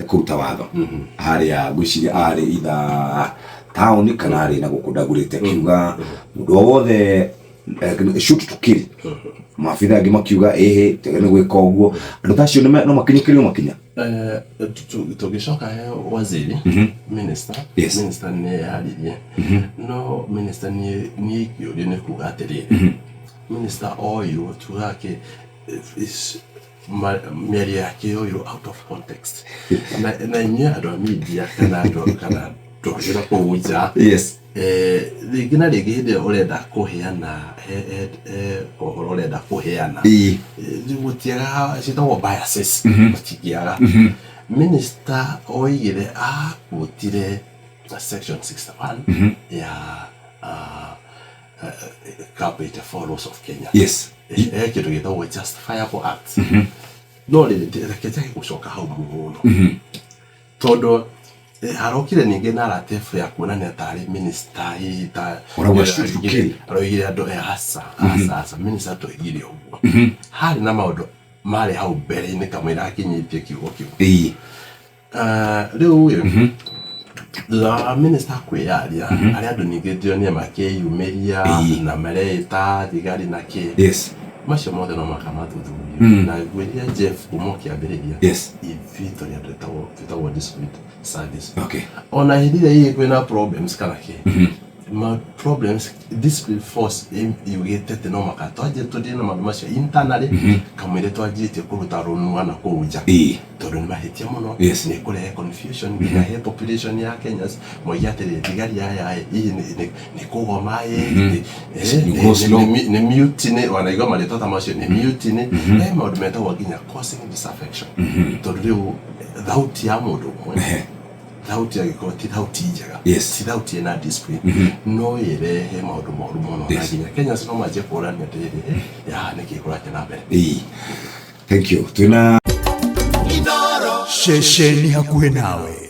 Kũruta watho harĩa ngwĩciria arĩ itha taũni kana arĩ na gũkũ ndagũrĩte, akiuga mũndũ o wothe shoot to kill. Maabitha angĩ makiuga ĩhĩ, tega nĩ gwĩka ũguo. Andũ ta acio no makinyũkĩrio makinya. Tũgĩcoka he waziri, minister. Minister nĩ yaririe, no minister niĩ ingĩũrio nĩ kuga atĩrĩrĩ, minister oirwo tugaga kĩ mĩario yake yoirwo out of context na inyuĩ andũ a media kana andũ kana andũ a kũu nja, rĩngĩ na rĩngĩ hĩndĩ ĩrĩa ũrenda kũheana he ũhoro ũrenda kũheana, gũtiagaga ciĩtagwo biases, gũtingĩaga. Minister oigire akuotire section 61 ya Cap 84 Laws of Kenya. He kĩndũ gĩtagwo justifiable acts, no rĩrĩ, reke njage gũcoka hau mũno tondũ harokire ningĩ narrative ya kuonania tarĩ minister hihi ta Ũrauga shoot to kill. Aroigire andũ, aca, aca, aca, minister toigire ũguo. Harĩ na maũndũ marĩ hau mbere-inĩ kamũira akinyĩtie kiugo kĩu. Rĩu ĩ, thutha wa minister kwĩyaria, harĩ andũ ningĩ ndĩronire makĩyumĩria na mareĩta thigari na kĩ. Macio mothe no mũhaka mathuthurio, na ngwĩrire Jeff kuma o kĩambĩrĩria, ithuĩ tũrĩ andũ twĩtagwo disciplined service. Ona hĩndĩ ĩrĩa hihi kwĩna problems kana kĩ ma problems, discipline force yugĩte atĩ no mũhaka twanjie tũdeal na maũndũ macio internally kamũira twanjĩtie kũruta rũnua na kũu nja, tondũ nĩ mahĩtia mũno. Nĩ kũrehe confusion nginya he population ya Kenyans, moige atĩrĩ, thigari aya ĩ, hihi nĩ kũgoma ĩ, Nĩ go slow. Nĩ mutiny, wanaigua marĩtwa ta macio, nĩ mutiny. He maũndũ metagwo nginya causing disaffection, tondũ rĩu thauti ya mũndũ ũmwe, thauti angĩkorwo ti thauti njega, ti thauti ĩna discipline, no ĩrehe maũndũ moru mũno na nginya Kenyans no manjie kũrania atĩrĩrĩ, ya nĩkĩ kũrathiĩ na mbere? Thank you. Twina Ceceni hakuhĩ nawe.